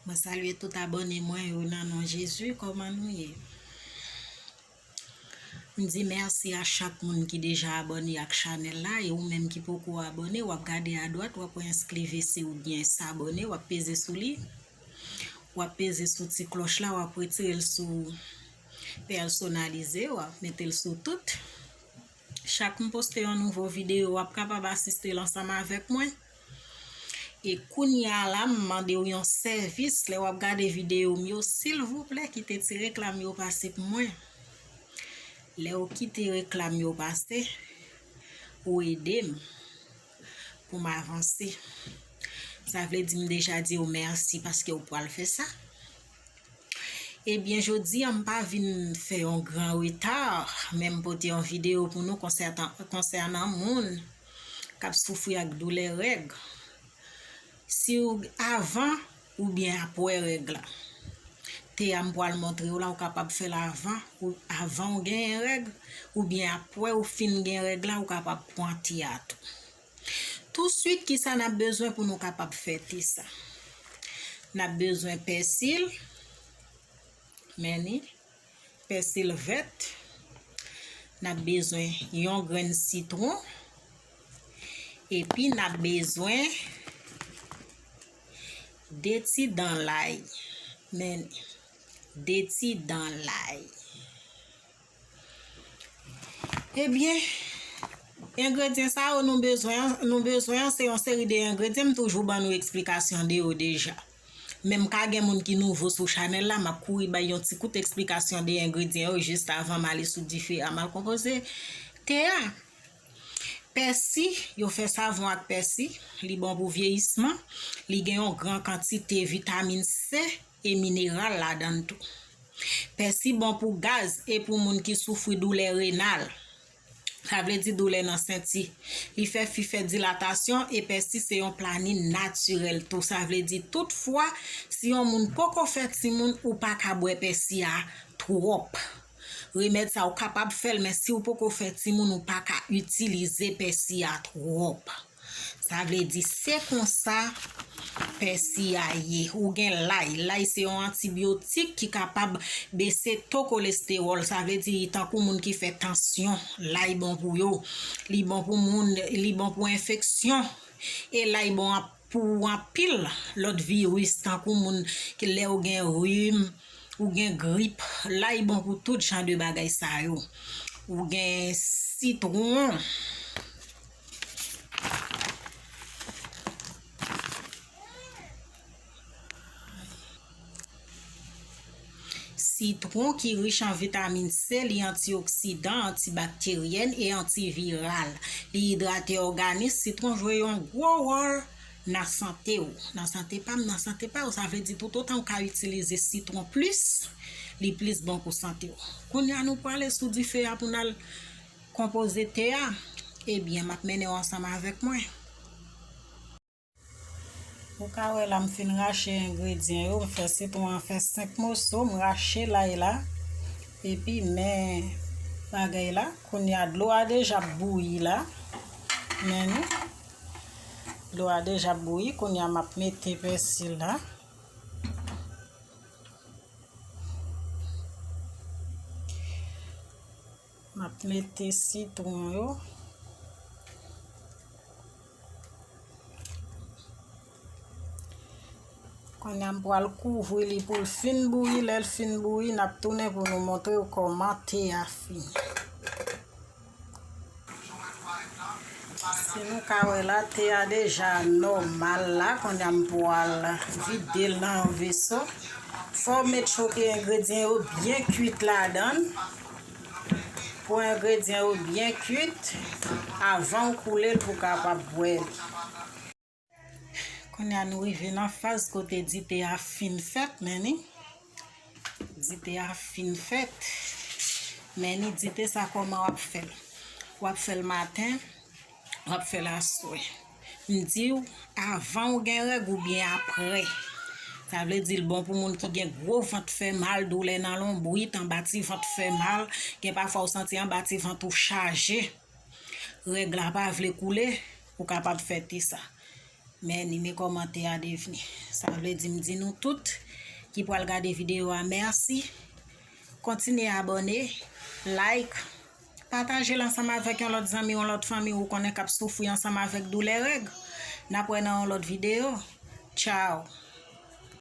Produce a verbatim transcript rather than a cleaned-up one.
Mwen salye tout abòne mwen yo nan non Jezi. Kòman nou ye? M di mèsi a chak moun ki deja abòne ak chanèl la, e ou menm ki poko abòne, w ap gade adwat, w ap wè enskrivisi oubyen sabòne, w ap peze sou li. W ap peze sou ti klòch la, w ap retire l sou pèsonalize, w ap mete l sou tout. Chak m poste yon nouvo videyo, w ap kapab asiste l ansanm avèk mwen. E kounye a la, m mande w yon sèvis, lè w ap gade videyo m yo, silvouplè, kite ti reklam yo pase pou mwen. Lè w kite reklam yo pase, ou ede m pou m avanse. Sa vle di m deja di w mèsi paske w pral fè sa. Ebyen, jodi a, m pa vin fè yon gran reta, men m pote yon videyo pou nou konsètan-, konsènan moun k ap soufri ak doulè règ. Si w avan oubyen apre règ la. Te a m pral montre w la, ou kapab fè l avan, ou, avan w genyen règ, oubyen apre ou fin gen règ la, ou kapab pran te a tou. Touswit, kisa n ap bezwen pou nou kapab fè te sa? N ap bezwen pèsi, men ni, pèsi vèt, n ap bezwen yon grenn sitwon, epi n ap bezwen de ti dan lay. Men ni, de ti dan lay. Ebyen, engredyan sa yo nou bezwen an, nou bezwen an, se yon seri de engredyan, m toujou ban nou eksplikasyon de yo deja. Men m ka gen moun ki nouvo sou chanèl la, m ap kouri bay yon ti kout eksplikasyon de engredyan yo jis avan m ale sou dife a, m al konpoze te a. Pèsi, yo fè savon ak pèsi, li bon pou vyeyisman, li gen yon gran kantite vitamin C e mineral ladan l tou. Pèsi bon pou gaz e pou moun ki soufri doulè renal. Sa vle di doulè nan senti. Li fè fi fè dilatasyon e pèsi se yon plani natirèl tou. Sa vle di tout fwa, si yon moun poko fè timoun, ou pa ka bwè pèsi a twòp. Remèd sa ou kapab fè l, men si w poko fè timoun, ou pa ka itilize pèsi a twòp. Sa vle di se konsa pèsi a ye. Ou gen lay. Lay se yon antibyotik ki kapab bese to kolestewòl. Sa vle di tankou moun ki fè tansyon, lay bon pou yo. Li bon pou moun, li bon pou enfeksyon. E lay bon ap-, pou anpil lòt viris, tankou moun ki lè ou gen rim, ou gen grip, lay bon pou tout jan de bagay sa yo. Ou gen sitwon. Sitwon ki rich an vitamin C, li antioksidan, antibakteryèn e antiviral. Li idrate òganis. Sitwon jwe yon gwo wòl nan sante w. Nan sante pa m, nan sante pa w, sa vle di toutotan w ka itilize sitwon plis, li plis bon pou sante w. Kounye a nou prale sou dife a pou n al konpoze te a. Ebyen, m ap mennen w ansanm avèk mwen. Ou ka wè la, m fin rache engredyan yo, m fè sitwon an fè senk moso, m rache lay la, epi men bagay la. Kounye a, dlo a deja ap bouyi la. Men ni, dlo a deja ap bouyi, kounye a m ap mete pèsi la. M ap mete sitwon yo. Kounye a m pral kouvri li pou l fin bouyi. Lè l fin bouyi, n ap tounen pou nou montre w kòman te a fini. Si nou ka wè la, te a deja nòmal la. Kounye a m pral vide l nan yon veso. Fò w met choke engredyan yo byen kuit ladan l. Pou engredyan yo byen kuit avan w koule l pou w kapab bwè li. Kounye a nou rive nan faz kote dite a fin fèt, men ni. Dite a fin fèt. Men ni dite sa kòman w ap fè l. W ap fè l maten, w ap fè l aswè. M di w, avan w gen règ oubyen apre. Sa vle di l bon pou moun ki gen gwo vant fè mal, doulè nan lonbrit, anba ti vant fè mal, gen pafwa w santi anba ti vant ou chaje. Règ la pa vle koule, ou kapab fè te sa. Men ni men kòmantè a devni. Sa vle di m di nou tout ki pral gade videyo a mèsi. Kontinye abòne, like, pataje l ansanm avèk yon lòt zanmi, yon lòt fanmi ou konnen k ap soufri ansanm avèk doulè règ. N ap wè nan yon lòt videyo. Tchao.